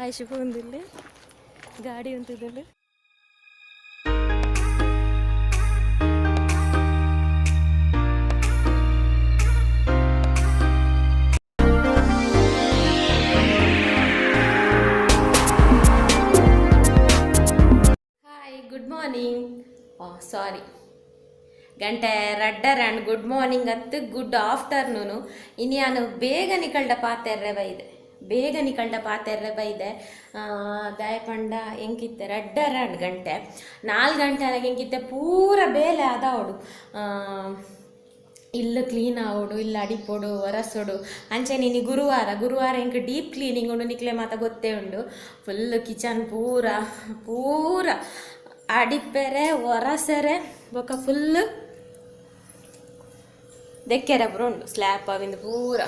ಆಯುಷ್ ಪೋಂದಿಲ್ಲೆ ಗಾಡಿ ಉಂತುದುಂಡು. Hi, good morning. ಸಾರಿ, ಗಂಟೆ ರಡ್ಡರ್ ಆ್ಯಂಡ್ ಗುಡ್ ಮಾರ್ನಿಂಗ್ ಅತ್ತು, ಗುಡ್ ಆಫ್ಟರ್ನೂನು. ಇನ್ಯಾನು ಬೇಗ ನಿಕಲ್ಡ ಪಾತೆರ್ರೆ ಬೈದೆ, ಬೇಗ ನಿಕಲ್ಡ ಪಾತೆರ್ರೆ ಬೈದೆ. ದಾಯೆ ಪಂಡ ಎಂಕಿತ್ತೆ ರಡ್ಡರ್ ಆಂಡ್ ಗಂಟೆ. 4 ಗಂಟೆ ಆನಗ ಎಂಕಿತ್ತೆ ಪೂರ ಬೇಲೆ ಆದಾವೊಡು. ಇಲ್ಲು ಕ್ಲೀನ್ ಆವೊಡು, ಇಲ್ಲು ಅಡಿಪೊಡು, ಒರಸೊಡು. ಅಂಚೆನೆ ಇನಿ ಗುರುವಾರ. ಗುರುವಾರ ಎಂಕ್ ಡೀಪ್ ಕ್ಲೀನಿಂಗ್ ಉಂಡು. ನಿಕ್ಲೆ ಮಾತ ಗೊತ್ತೇ ಉಂಡು. ಫುಲ್ ಕಿಚನ್ ಪೂರ ಪೂರ ಅಡಿಪೆರೆ, ಒರಸೆರೆ, ಬೊಕ ಫುಲ್ ದೆಕ್ಕೆರೆ ಪೂರ ಉಂಡು. ಸ್ಲ್ಯಾಪ್ ಅವಿಂದು ಪೂರ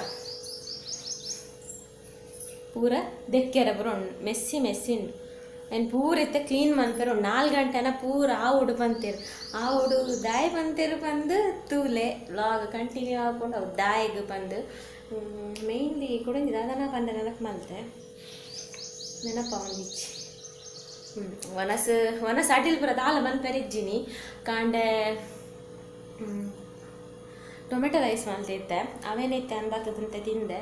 ಪೂರ ದೆಕ್ಕೆರೆ ಪೂರ ಉಂಡು. ಮೆಸ್ಸಿ ಮೆಸ್ಸಿ ಉಂಡು. ಐನ್ ಪೂರ ಇತ್ತೆ ಕ್ಲೀನ್ ಮನ್ಪೆರೆ ಉಂಡು. 4 ಗಂಟೆನ ಪೂರ ಆವೊಡು ಪಂತೆರ್. ಆವೊಡು ದಾಯೆ ಪಂತೆರ್ ಪಂದ್ ತೂಲೆ, ವ್ಲಾಗ್ ಕಂಟಿನ್ಯೂ ಆಪುಂಡು. ಅವು ದಾಯೆಗ್ ಪಂದ್ ಮೇನ್ಲಿ ಕುಡೊಂಜಿ ದಾದನ ಪಂಡ ನೆನಪು ಮಲ್ತೆ, ನೆನಪಾವೊಂದಿಜ್ಜಿ. ವನಸ್ ವನಸ್ ಅಟಿಲ್ ಪೂರ ದಾಲ ಮನ್ಪೆರೆ ಇಜ್ಜಿನಿ. ಕಾಂಡೆ ಟೊಮೆಟೊ ರೈಸ್ ಮಲ್ತಿತ್ತೆ, ಅವೇನೆ ಇತ್ತೆ ಅನ್ಬತ್ತದಂತೆ ತಿಂದೆ.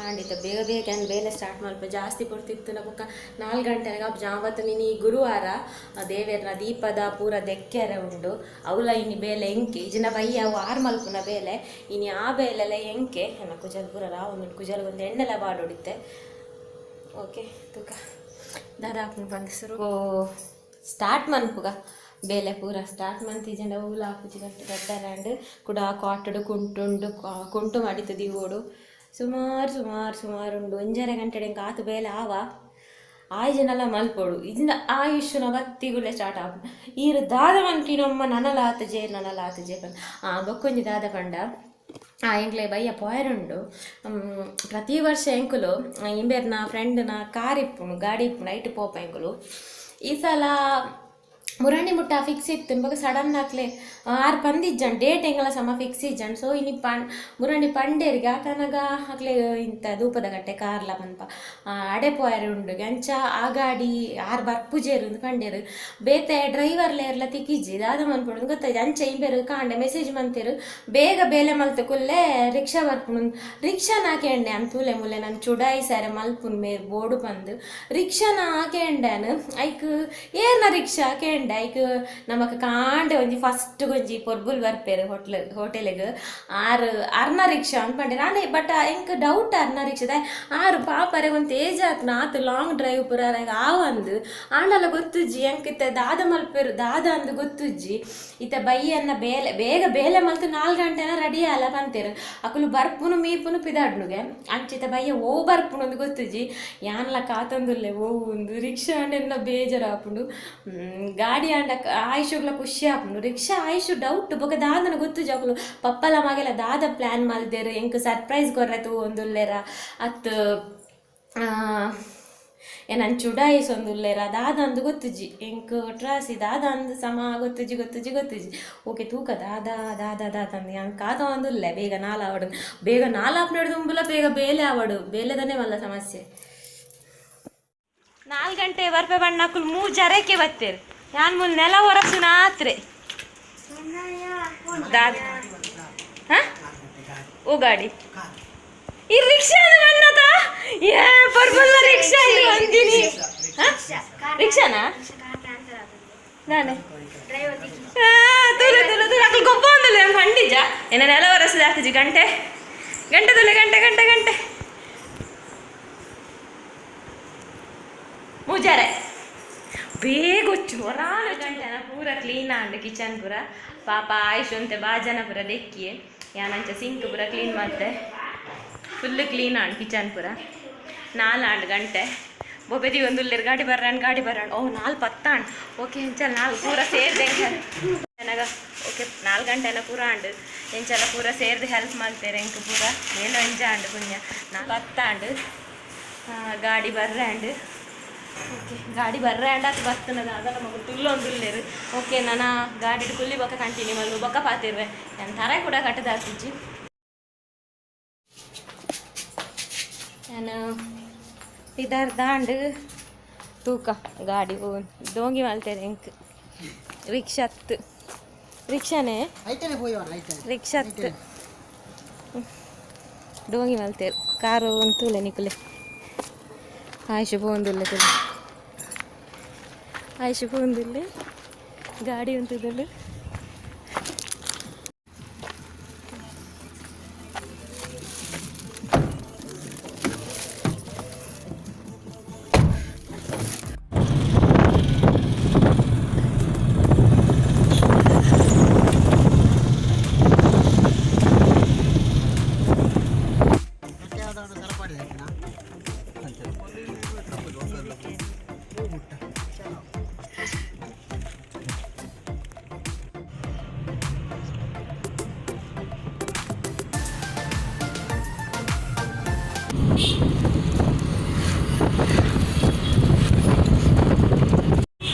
ಆಂಡ್ ಬೇಗ ಬೇಗ ಏನು ಬೇಲೆ ಸ್ಟಾರ್ಟ್ ಮಲ್ಪ. ಜಾಸ್ತಿ ಪೊರ್ತಿತ್ತು ಬೊಕ್ಕ 4 ಗಂಟೆನಾಗ ಜಾವತ್ತು. ಇನಿ ಗುರುವಾರ, ದೇವೆರ್ನ ದೀಪದ ಪೂರ ದೆಕ್ಕೆರೆ ಉಂಡು. ಅವುಲ ಇನಿ ಬೇಲೆ ಎಂಕೆ ಇಜಿನ ಬಯ್ಯ ಅವು ಆರ್ ಮಲ್ಪುನ ಬೇಲೆ. ಇನಿ ಆ ಬೇಲೆಲ ಎಂಕೆ. ಎನ್ನ ಕುಜಲ್ ಪೂರ ರಾವೊಂದುಂಡು. ಕುಜಲ್ ಒಂದು ಎಣ್ಣೆಲ ಬಾಡೊಡಿತ್ತೆ. ಓಕೆ, ತೂಕ ದಾದ ಆಪುಂಡು ಪಂದ್. ಸುರು ಸ್ಟಾರ್ಟ್ ಮನ್ಪುಗ. ಬೇಲೆ ಪೂರ ಸ್ಟಾರ್ಟ್ ಮಂತಿಜಂಡ ಅವುಲ ಆಪುಜಿ. ಗಂಟೆ ರಡ್ಡರಾಂಡ್. ಕುಡ ಕಾಟುಡು ಕುಂಟುಂಡು, ಕುಂಟು ಮಡಿತು ದೀವೊಡು. ಸುಮಾರು ಸುಮಾರು ಸುಮಾರು ಉಂಡು. 1.5 ಗಂಟೆ ಎಂಕ್ ಆತು ಬೇಲೆ ಆವ ಆಯ್ಜನಲ ಮಲ್ಪೊಡು. ಇಜಿಂಡ ಆಯುಷ್ನ ಬತ್ತಿಗುಲೆ ಸ್ಟಾರ್ಟ್ ಆಪುಂಡು. ಈರ್ ದಾದ ಮನ್ಪಿನಮ್ಮ, ನನಲ ಆತುಜೆ, ನನಲ ಆತುಜೆ ಪಂದ್. ಬೊಕ್ಕೊಂಜಿ ದಾದ ಪಂಡ, ಎಂಕ್ಲೆ ಬಯ್ಯ ಪೋಯರುಂಡು. ಪ್ರತಿ ವರ್ಷ ಎಂಕುಲು ಇಂಬೆರ್ನ ಫ್ರೆಂಡ್ನ ಕಾರ್ ಇಪ್ಪುಂಡು, ಗಾಡಿ ಇಪ್ಪುಂಡು, ಐಟ್ ಪೋಪ ಎಂಕುಲು. ಈ ಸಲ ಮುರಾಣಿ ಮುಟ್ಟ ಫಿಕ್ಸ್ ಇತ್ತು. ಬೊಕ ಸಡನ್ ಆಕ್ಲೆ ಆರ್ ಪಂದಿಜ್ಜಂಡ್. ಡೇಟ್ ಎಂಗಲ ಸಮ ಫಿಕ್ಸ್ ಇಜ್ಜಂಡ್. ಸೊ ಇನಿ ಪಣ್ ಮುರಾಣಿ ಪಂಡೇರಿಗೆ ಆತನಗ ಅಕ್ಲೆ ಇಂತ ದೂಪದ ಕಟ್ಟೆ ಕಾರ್ಲ ಪನ್ಪ ಅಡೆ ಪೋಯರೆ ಉಂಡು. ಅಂಚ ಆ ಗಾಡಿ ಆರ್ ಬರ್ಪುಜೆರ್ ಅಂದ್ ಪಂಡೇರು. ಬೇತೆ ಡ್ರೈವರ್ ಲೇರ್ಲ ತಿಕ್ಕಿಜ್ಜಿ. ದಾದ ಮನ್ಪೊಡು ಗೊತ್ತಾಯ್ತು. ಅಂಚ ಇಂಬೆರ್ ಕಾಂಡೆ ಮೆಸೇಜ್ ಮಂತೆರ್, ಬೇಗ ಬೇಲೆ ಮಲ್ತ್ ಕುಲ್ಲೆ, ರಿಕ್ಷಾ ಬರ್ಪುಂಡು. ರಿಕ್ಷಾನ ಕೇಂಡೆ ಅನ್ ತೂಲೆ ಮುಲ್ಲೆ ನನ್ ಚುಡಾಯಿಸಾರೆ ಮಲ್ಪುನ್ ಮೇರ್ ಬೋಡು ಪಂದ್. ರಿಕ್ಷಾನ ಕೇಂಡ್ಯಾನ್. ಐಕ್ ಏರ್ನ ರಿಕ್ಷಾ ಕೇಂಡೆ. ಐಕ್ ನಮಕ್ ಕಾಂಡೆ ಒಂಜಿ ಫಸ್ಟ್ ಒಂಜಿ ಪೊರ್ಬುಲ್ ಬರ್ಪೇರು ಹೋಟ್ಲ್ ಹೋಟೆಲ್ಗ್, ಆರ್ ಅರ್ನ ರಿಕ್ಷಾ ಅಂದ್ ಪಂಡೆರ್. ಆಂಡ ಬಟ್ ಎಂಕ್ ಡೌಟ್ ಅರ್ನ ರಿಕ್ಷಾ. ಆರ್ ಪಾಪರೆ ಒಂತೆ ಏಜ್ ಆತ್ನ, ಆತ್ ಲಾಂಗ್ ಡ್ರೈವ್ ಪೂರ ಅರೆಗ್ ಆವಂದ್. ಆಂಡಲ ಗೊತ್ತುಜ್ಜಿ ಎಂಕ್ ಇತ್ತೆ ದಾದ ಮಲ್ಪೆರು ದಾದ ಅಂದ್ ಗೊತ್ತುಜ್ಜಿ. ಇತ್ತೆ ಬಯ್ಯನ್ನ ಬೇಲೆ ಬೇಗ ಬೇಲೆ ಮಲ್ತ್ 4 ಗಂಟೆನ ರೆಡಿ ಆಲ ಪಂತೆರ್. ಅಕುಲು ಬರ್ಪುನು, ಮೀಪುನು, ಪಿದಾಡ್ನುಗೆ. ಅಂಚಿತ ಬಯ್ಯ ಓ ಬರ್ಪುನು ಅಂದ್ ಗೊತ್ತುಜ್ಜಿ. ಯಾನ್ಲ ಕಾತೊಂದುಲ್ಲೆ ಓ ಉಂದು. ರಿಕ್ಷಾ ಆಂಡ ಎನ್ನ ಬೇಜಾರಾಪುಂಡು. ಗಾಡಿ ಆಂಡ ಆಯುಷುಗ್ಲ ಖುಷಿ ಆಪುಂಡು. Rickshaw AYUSH doubt. ಬೊಕ ದಾದನ ಗೊತ್ತುಜ್ಜಿ. ಅಕುಲು ಪಪ್ಪಲ ಮಗೆಲ ದಾದ ಪ್ಲಾನ್ ಮಲ್ದೆರ್? ಎಂಕ್ ಸರ್ಪ್ರೈಸ್ ಕೊರ್ರೆ ತೂವೊಂದುಲ್ಲೆರ ಅತ್ ಏನನ್ ಚುಡಾಯಿಸೊಂದುಲ್ಲೆರ ದಾದ ಅಂದ್ ಗೊತ್ತುಜ್ಜಿ. ಎಂಕ್ ಒಟ್ರಾಸಿ ದಾದ ಅಂದ್ ಸಮ ಗೊತ್ತುಜ್ಜಿ, ಗೊತ್ತುಜ್ಜಿ, ಗೊತ್ತುಜ್ಜಿ. ಓಕೆ, ತೂಕ ದಾದ ದಾದ ದಾದ ಅಂದ್. ಯಾನ್ ಕಾತೊಂದುಲ್ಲೆ ಬೇಗ ನಾಲ್ ಆವಡು. ಬೇಗ ನಾಲ್ ಆಪುನೆಡ್ ದುಂಬುಲ ಬೇಗ ಬೇಲೆ ಆವಡು. ಬೇಲೆದನೇ ಮಲ್ಲ ಸಮಸ್ಯೆ. 4 ಗಂಟೆ ಬರ್ಪೆ ಬಣ್ಣಕ್ಕುಲು ಮೂಜರೆಕ್ಕೆ ಬತ್ತೇರು. ಯಾನ್ ಮುಲ್ ನೆಲ ಒರಸುನ ಆತ್ರೆ ದಾದ? ಹ, ಓ ಗಾಡಿ ಈ ರಿಕ್ಷಾ ಬಂದತ. ಏ ಪರ್ಬಲ್ಲ ರಿಕ್ಷಾ ಇದು ಬಂದಿನಿ. ರಿಕ್ಷಾನಾ? ನಾನೆ ತೂಲೆ ತೂಲೆ ತೂಲೆ, ಅಕಲ್ ಗೊಬ್ಬ ಒಂದಲ್ಲ ಪಂಡಿಜ. ಏನ ನೆಲ ಒರಸದ ಆಗ್ತಜಿ. ಗಂಟೆ ಗಂಟೆ ತುಲೆ, ಗಂಟೆ ಗಂಟೆ ಗಂಟೆ ಮೂಜರೆ. ಬೇಗ ಹೊಚ್ಚು ಹೊರಾನ ಗಂಟೆನ ಪೂರ ಕ್ಲೀನ್ ಆಂಡ್ ಕಿಚನ್ ಪೂರ. ಪಾಪ ಆಯುಷ್ ಅಂತೆ ಬಾಜನ ಪೂರ ದೆಕ್ಕಿಯೆ. ಯಾನಂಚ ಸಿಂಕ್ ಪೂರ ಕ್ಲೀನ್ ಮತ್ತೆ ಫುಲ್ ಕ್ಲೀನ್ ಆಂಡ್ ಕಿಚನ್ ಪೂರ. 4 ಆಂಡ್ ಗಂಟೆ. ಬೊಬೆದಿ ಒಂದು ಉಲ್ಲೇರ್ ಗಾಡಿ ಬರ್ರಾಣ್, ಗಾಡಿ ಬರ್ರಾಣ್. ಓ, 4:10 ಆಂಡ್. ಓಕೆ, ಎಂಚಲ ನಾಲ್ ಪೂರ ಸೇರ್ದೆ ಎನಗ. ಓಕೆ, 4 ಗಂಟೆನ ಪೂರ ಆಂಡ್. ಎಂಚಲ ಪೂರ ಸೇರ್ದು ಹೆಲ್ಪ್ ಮಲ್ತೇರೆ ಎಂಕ್. ಪೂರ ಏನೋ ಎಂಜ ಆಂಡ್ ಪುಣ್ಯ. 4:10 ಆಂಡ್. ಗಾಡಿ ಬರ್ರಾಂಡ್. ಓಕೆ, ಗಾಡಿ ಬರ್ರಾಂಡ್ ಅದು ಬರ್ತನದ ಅದಲ್ಲ ಮಗು ತುಲ್ಲೊಂದುಲ್ಲೇರು. ಓಕೆ, ನನ್ನ ಗಾಡಿ ಕುಲ್ಲಿ ಬೊಕ್ಕ ಕಂಟಿನ್ಯೂ ಮಲ್ಲು. ಬೊಕ್ಕ ಪಾತಿರ್ವೆ. ನಾನು ತರೆ ಕೂಡ ಕಟ್ಟದಾಕಿಜ್ಜಿ. ನಾನು ಪಿದಾರ್ದಾಂಡ್ ತೂಕ ಗಾಡಿ ದೋಂಗಿ ಮಲ್ತೇನೆ ಎಂಕ್ ರಿಕ್ಷಾತ್ ರಿಕ್ಷಾನೇ ರಿಕ್ಷಾತ್ ಡೋಂಗಿ ಮಲ್ತೇರು ಕಾರು ಉಂತುಲೆ ನಿಕುಲೆ ಆಯುಷ್ ಪೋಂದುಲ್ಲೆ ತುಲೆ ಆಯುಷ್ ಪೋಂದುಲ್ಲೆ ಗಾಡಿ ಉಂತುದುಲ್ಲೆ.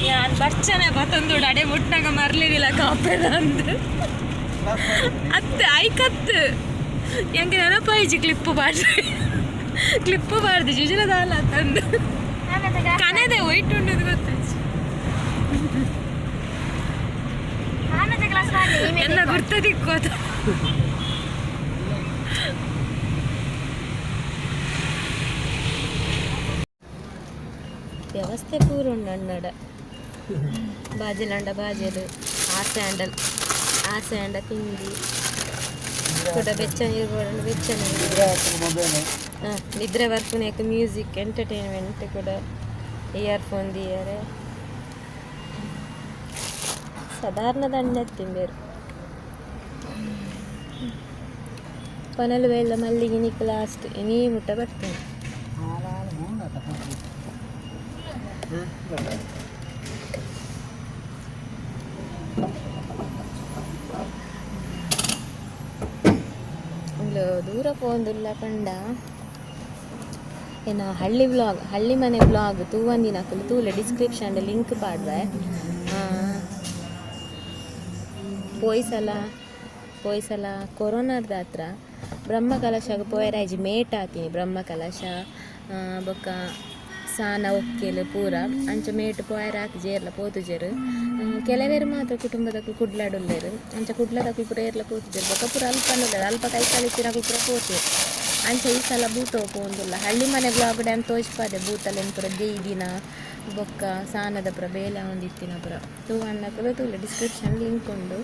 ಯಾನ್ ಬರ್ಚನೆ ಬತ್ತೊಂದು ಅಡೆ ಮುಟ್ನಾಗ ಮರ್ಲಿದಿಲ್ಲ ಕಾಪೆದ ಅಂದ್ ಅತ್ತು ಐಕತ್ತು ಎಂಗೆ ನೆನಪಾಯಿಜಿ ಕ್ಲಿಪ್ಪು ಬಾಡ್ರಿ ಕ್ಲಿಪ್ಪು ಬಾರ್ದು ಜಿಜಿನ ದಾಲ ತಂದು ಕನೆದೆ ವೈಟ್ ಉಂಡು ಗೊತ್ತಾಯ್ತು. ಎಲ್ಲ ಗುರ್ತದಿಕ್ಕೋತ. ವ್ಯವಸ್ಥೆ ಪೂರ ಉಂಡು ಅಣ್ಣಡ. ಬಾಜೆಲಂಡ ಬಾಜೆಲು, ಆಸೆ ಆಂಡಲ್ ಆಸೆ ಆಂಡ ತಿಂಡಿ ಕೂಡ, ಬೆಚ್ಚ ನೀರು ಬೋಡಂಡ ಬೆಚ್ಚ ನೀರು. ಹಾಂ, ನಿದ್ರೆ ಬರ್ಪುನೇಕ್ ಮ್ಯೂಸಿಕ್ ಎಂಟರ್ಟೈನ್ಮೆಂಟ್ ಕೂಡ, ಇಯರ್ಫೋನ್ ದಿಯರೆ. ಸಾಧಾರಣ ದಂಡ ತಿಂಬೇರು. ಪನಲು ವೇಳ ಮಲ್ಲಿಗೆ ನಿಕ್ ಲಾಸ್ಟ್ ಇನಿ ಮುಟ್ಟ ಬರ್ತೇನೆ. ಉಂದು ದೂರ ಪೋಂದುಲ್ಲ ಪಂಡ ಏನ ಹಳ್ಳಿ ವ್ಲಾಗ್, ಹಳ್ಳಿ ಮನೆ ವ್ಲಾಗ್ ತೂವಂದಿನಕುಲು ತೂಲೆ, ಡಿಸ್ಕ್ರಿಪ್ಷನ್ ಲಿಂಕ್ ಪಾಡ್ವೆ. ಪೋಯ್ಸಲ ಪೋಯ್ಸಲ ಕೊರೋನಾದ ಹತ್ರ ಬ್ರಹ್ಮ ಕಲಶಗ್ ಪೋಯರಾಜಿ ಮೇಟ್ ಆತೀನಿ. ಬ್ರಹ್ಮ ಕಲಶ ಬೊಕ್ಕ ಸಾನ ಒಕ್ಕೆಲು ಪೂರ ಅಂಚ ಮೇಟ್ ಪೋಯರ ಹಾಕಿ ಜೇರ್ಲ ಪೋತುಜೆರ್. ಕೆಲವೇರು ಮಾತ್ರ ಕುಟುಂಬದಕುಲು ಕುಡ್ಲಾಡುಲ್ಲೆರ್. ಅಂಚ ಕುಡ್ಲದಕುಲು ಪೂರ ಏರ್ಲ ಪೋತುಜೆರ್. ಬೊಕ್ಕ ಪೂರ ಅಲ್ಪ ಉಲ್ಲೆರ್, ಅಲ್ಪ ಕೈತಲ್ ಇತ್ತಿನಕುಲು ಪೂರ ಪೋತೆರ್. ಅಂಚ ಈ ಸಲ ಬೂತೋ ಪೋಂದುಲ್ಲ. ಹಳ್ಳಿ ಮನೆ ವ್ಲಾಗ್ ಡ್ಯಾನ್ ತೋಜ್ಪಾದೆ, ಬೂತಲೆನ್ ಪೂರ ದೆಯ್ದಿನ ಬೊಕ್ಕ ಸಾನದ ಪೂರ ಬೇಲೆ ಆವೊಂದಿತ್ತಿನ ಪೂರ. ತೂವನ್ನಕುಲು ತೂಲೆ, ಡಿಸ್ಕ್ರಿಪ್ಷನ್ ಲಿಂಕ್ ಉಂಡು.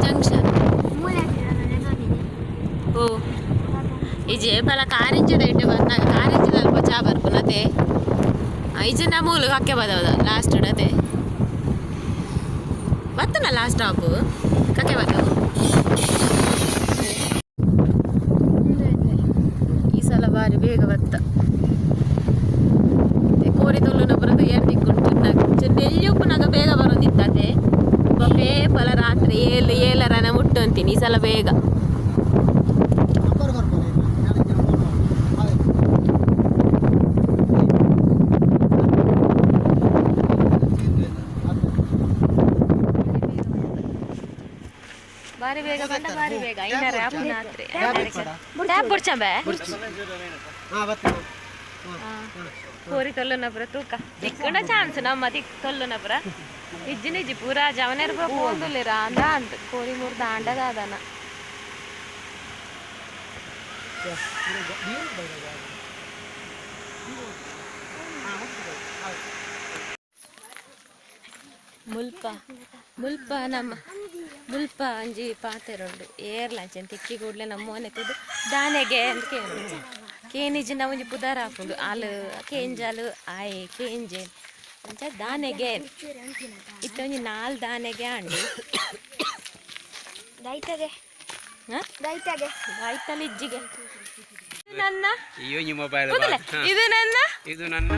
ಜಂಕ್ಷನ್. ಓ ಇಜೆ ಬಲ ಕಾರಿಂಜದ ಇಡ್ಡೆ ಬಂದಾಗ ಕಾರಿಂಜದ ಅಲ್ಪ ಚಾ ಬರ್ಪುನತೆ. ಇಜೆ ಮೂಲು ಕಕ್ಕೆ ಬದವದ ಲಾಸ್ಟ್ ಅದೇ ಬತ್ತನ ಲಾಸ್ಟ್ ಸ್ಟಾಪ್ ಕಕ್ಕೆ ಬದವು. ಈ ಸಲ ಬಾರಿ ಬೇಗ ಬತ್ತ. ಕೋರಿ ತೊಲ್ಲುನ ಬರೋದು ಏರ್ ದಿಕ್ಕುಂಟು ಎಲ್ಲಿ ಉಪ್ಪುನಾಗ ಬೇಗ ಬರೋದಿತ್ತತೆ. ಪೇಪಲ ರಾತ್ರಿ ಏಳು ಏಳರನ ಮುಟ್ಟು ಅಂತೀನಿ. ಈ ಸಲ ಬೇಗ. ನಂಬರ್ ಬರ್ಬೋದು. ಬಾರಿ ಬೇಗ ಬಂದ ಬಾರಿ ಬೇಗ ಐನಾರೆ ಆಪುನಾತ್ರೆ ಟ್ಯಾಬ್ ಬುಡ್ಚಂಬೆ. ಹಾ, ಬರ್ತೇನೆ. ಕೋರಿ ತೊಲ್ಲುನಪುರ ತೂಕ ತಿಕ್ಕುನ ಚಾನ್ಸ್ ನಮ್ಮ ತಿಕ್ ತೊಲ್ಲುನಪುರ ಇಜ್ಜಿ ನಿಜ್ಜಿ ಪೂರ ಜವನೇರ್ ಪೋಂದುಲ್ಲೆರ ಅಂದ ಅಂದ್ ಕೋರಿ ಮೂರು ದಾಂಡದ ಅದನ. ಮುಲ್ಪ ಮುಲ್ಪ ನಮ್ಮ ಮುಲ್ಪ ಅಂಜಿ ಪಾತೆರುಂಡು ಏರ್ಲಂಚೆನ್ ತಿಕ್ಕಿ ಕೂಡ್ಲೆ ನಮ್ಮ ಮೋನೆ ತೂದು ದಾನೆಗೆ ಅಂತ ಕೇನು ಕೇನಿಜಿನ ಒಂಜಿ ಪುದಾರ್ ಹಾಕುಂಡು ಆಲು ಕೇಂಜಾಲು ಆಯೆ ಕೇಂಜೆ ಅಂಚ ದಾನೆಗೆ ಇತ್ತ ಒಂಜಿ ನಾಲ್ ದಾನೆಗೆ ಆಂಡು. ದೈತಗೆ. ಹ? ದೈತಗೆ. ಆಯ್ತಲ್ಲ ಇಜ್ಜಿಗೆ ನನ್ನ ಈ ಒಂಜಿ ಮೊಬೈಲ್ ಕೂದಲೆ, ಇದು ನನ್ನ ಇದು ನನ್ನ